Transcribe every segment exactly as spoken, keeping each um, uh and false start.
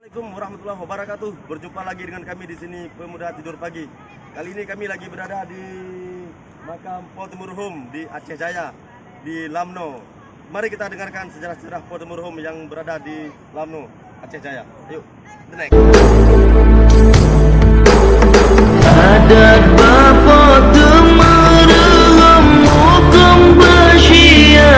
Assalamualaikum warahmatullahi wabarakatuh. Berjumpa lagi dengan kami di sini, Pemuda Tidur Pagi. Kali ini kami lagi berada di makam Poh Teumeureuhom di Aceh Jaya, di Lamno. Mari kita dengarkan sejarah-sejarah Poh Teumeureuhom yang berada di Lamno, Aceh Jaya. Yuk, the next. Adat bak Poh Teumeureuhom, hukôm beusia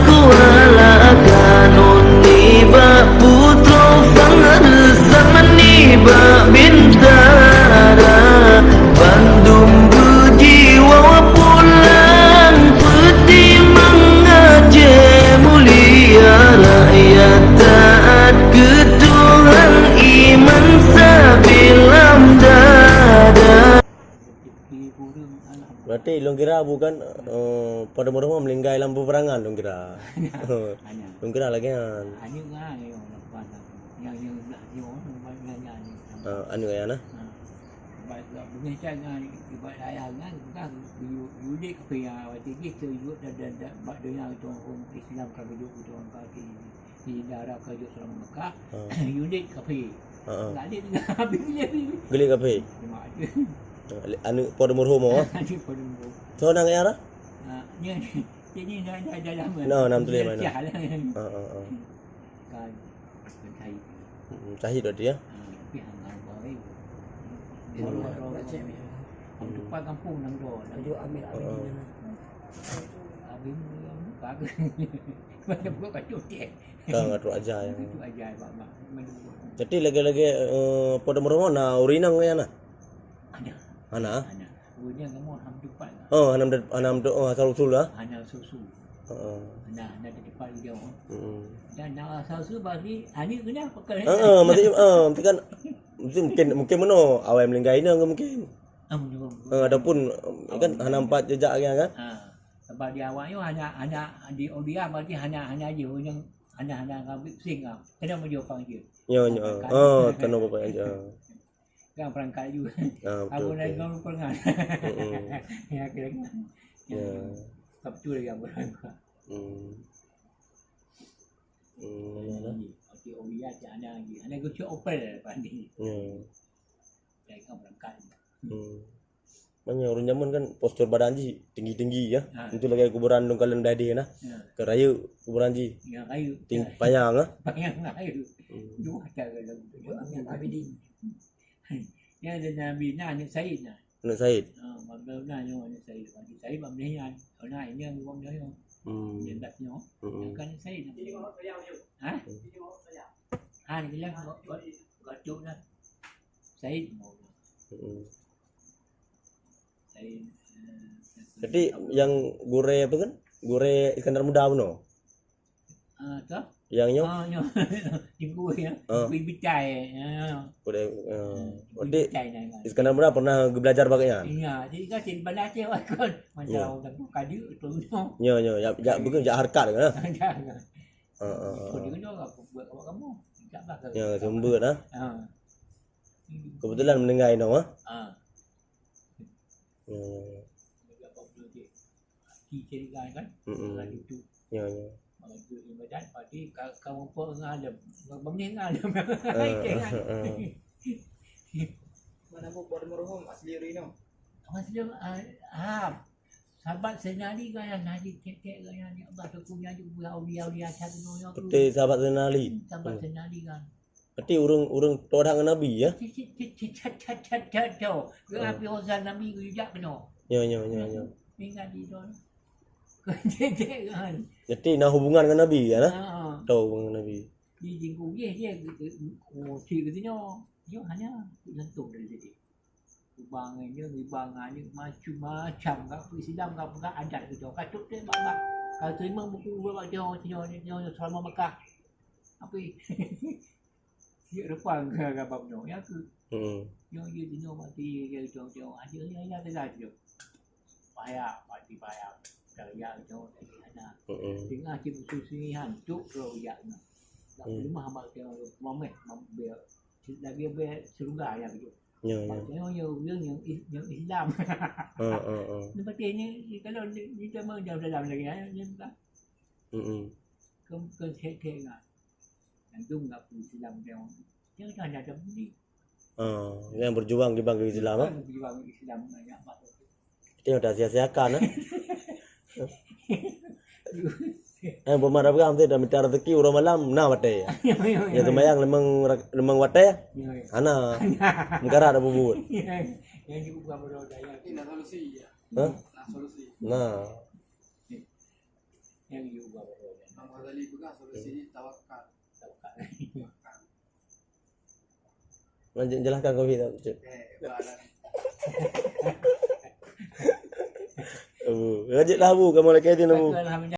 kuala kanun nibak putroe Fangreusang nibak Bintara. Bandum beujiwoe pulang peutimang Aceh mulia, rakyat taat keu Tuhan, iman sabil lam dada. Berarti lôn kira bukan, eh, Poh Teumeureuhom meuninggai lam peperangan lôn kira. Hana. Lôn kira lagèe nyan. Hana ngai, oh, lapan aku. Nyang, nyang blah nyoe, nyang blah nyan, nyan. Ah, anu ya nah. Ha. Ba, ba, beungéh can nyan, ibarat ayah nyan, peugah, yu-, yue udép keu ya, watèe jih teu yue dan, dan, dan, bak donya itu, Islam ka geujok itu, ka di, di darat ka geujok selama Mekah, Ha. Yue udép kafé. Ha, ha. Nggak ada juga habis dia ni. Geulét kafé. Cuma aja. Ha, anu Poh Teumeureuhom, ha? Anu Poh Teumeureuhom. So, nang ya, ha? Ha, ni, ni, ni dah, dah, dah lama. No, nam tulis mana? Dah lah. Ha, ha, ha. Kan, kan syahid. Hmm, syahid berarti ya? Ha, tapi hang, hang bawa, eh. Dia bawa roh. Hmm. Depan kampung nang do, nang do. Ambil, ambil. Ha, ha. Abis ni, bagus. Macam buat batu dia. Ka ngon Datuk Aja ya. Datuk Aja, Pak Mak. Jadi lagèe-lagèe, eh, Poh Teumeureuhom na ureueng inong ya na? Ada. Ana? Ada. Ureueng inong kamoe hana meutupat lah. Oh, hana meutupat, hana meutupat, oh, asal usul lah. Hana asal usul. Heeh. Hana, hana meutupat dia. Heeh. Dan na asal usul pasti hana kena pakai. Heeh, maksudnya, eh, mungkin kan, mungkin, mungkin, mungkin meunoe, awai meuninggai inong ke mungkin. Ah, betul. Eh, ataupun, eh, kan hana meupat jejak lagi kan? Ha. Sebab di awak nyoe hana, hana di Aulia berarti hana, hana jih ureueng hana, hana ngambil pusing ah. Kena meujok pang jih. Nyo, nyo. Perangkat. Oh, kena bapak aja. Kan perangkat juga. Ah, betul, betul. Aku naik dengan perangkat. Mm-mm. Ya, kira kan. Ya. Ya. Tak betul lagi aku perangkat. Hmm. Hmm, ya, ya. Di Aulia tak ada lagi. Hana gocok Opel lepas ni. Ya. Mereka berangkat. Hmm. Makanya ureueng jameun kan postur badan jih tinggi-tinggi ya. Ha. Itu lagèe kuburan dong kalon dah deh nah. Ya. Ke rayeuk kuburan jih. Ya, rayeuk. Ting-, ya. Panyang ah. Panyang rayeuk. Hmm. Dua tak ada. Abidin. Ya, ada Nabi nah, aneuk Said nah. Aneuk Said. Ha, Abdul nah nyoe aneuk Said. Aneuk Said bak Melayu. Nah, ini yang bak Melayu. Hmm. Dia tak nyoe. Hmm. Yang kan Said. Ha? Hmm. Ha, dia bilang, "Gak, gak, gak tu lah." Said mau. Mm-mm. Said, eh, Jadi, nyang gurèe apa kan? Gurèe Iskandar Muda bunoe? Ah, tu? Yang nyoe? Ah, nyoe. Ibu ya. Ah. Ibu Bitai. Ya. Gurèe, ah. Hmm, Ibu Berarti Bitai nama. Iskandar Muda pernah belajar bak nyan? Iya, jadi kan di Banda Aceh kan. Macam orang tu kadi tu nyoe. Ya, ya, ya, ya, bukan jak harkat kan? Ada, ada. Ha, ha, ha. Kau dengar apa buat awak kamu? Minta bah ke. Ya, sumber dah. Ha. Kebetulan mendengar inoe, ha? Ha. Ya, ya, ya. Ki cari kan? Mm-mm. Orang itu. Ya, ya. Orang itu ibadat, pasti ka-, kamu pun ngalem. Bang ni ngalem. Ha, ha, ha. Mana bu buat meruhum asli Rino? Asli, ah, ah. Sahabat Saidina Ali kan, yang Nabi kek-kek kan, yang Allah tu punya juga aulia-aulia satu nyonya tu. Betul, sahabat Saidina Ali. Hmm, sahabat Saidina Ali kan. Berarti ureueng, ureueng toh dah ngon Nabi, ya? Cit, cit, cit, cit, cit, cit, cit, cit. Ke Nabi Hozan Nabi ke jak kena. Ya, ya, ya, ya. Ingat di tu. Kecek-cek kan. Berarti na hubungan ngon Nabi, ya, nah? Ha. Toh hubungan ngon Nabi. Di jingkugih dia, oh, cik ke sini. Dia hanya gantung dari situ. Ubang nyan, ubang nyan, macam-macam. Ka peue Islam, ka peugah adat gitu. Ka cok teuh bak, bak. Ka terima buku ubat bak nyoe, nyoe, nyoe, nyoe selama Mekah. Apa? Siap depan ke agama nyoe, ya ke? Hmm. Nyoe je nyoe mati, ya, nyoe, nyoe. Ada yang, yang ada lagi. Payah, mati payah. Dah ya, nyoe, lagi ada. Hmm. Tengah cik musuh sini, hancur kalau ya, nyoe. Tak Hmm. Lemah mak nyoe, mameh, mameh. Lagi be syurga ya gitu. Ya, ya. Maksudnya, ya, ureueng nyang is-, nyang Islam. Ha, ha, ha. Ni berarti ni, ni kalau ni, ni sama jauh dalam lagi, ya, ni bukan. Mm-mm. Ke, ke sek-sek lah. Langsung nak pergi Islam dia orang. Jangan ada budi. Ha, yang berjuang di bangku Islam, ha? Berjuang Islam banyak masuk. Tengok tak sia-siakan, ha? Eh, pemarah beram tu dah minta rezeki uroe malam, na watèe. Ya, sembahyang limong rak-, limong watèe. Ya, ya. Hana. Meukarat dah bubut. Yang juga bukan berdoa daya. Ini nak solusi ya. Ha? Nak solusi. Nah. Yang juga berdoa daya. Imam Ghazali pegang solusi tawakal. Tawakal. Lanjut jelaskan kopi tak, Cut? Eh, bah, lah. Abu. Lanjutlah, Abu. Kamu lagi ni, Abu. Alhamdulillah.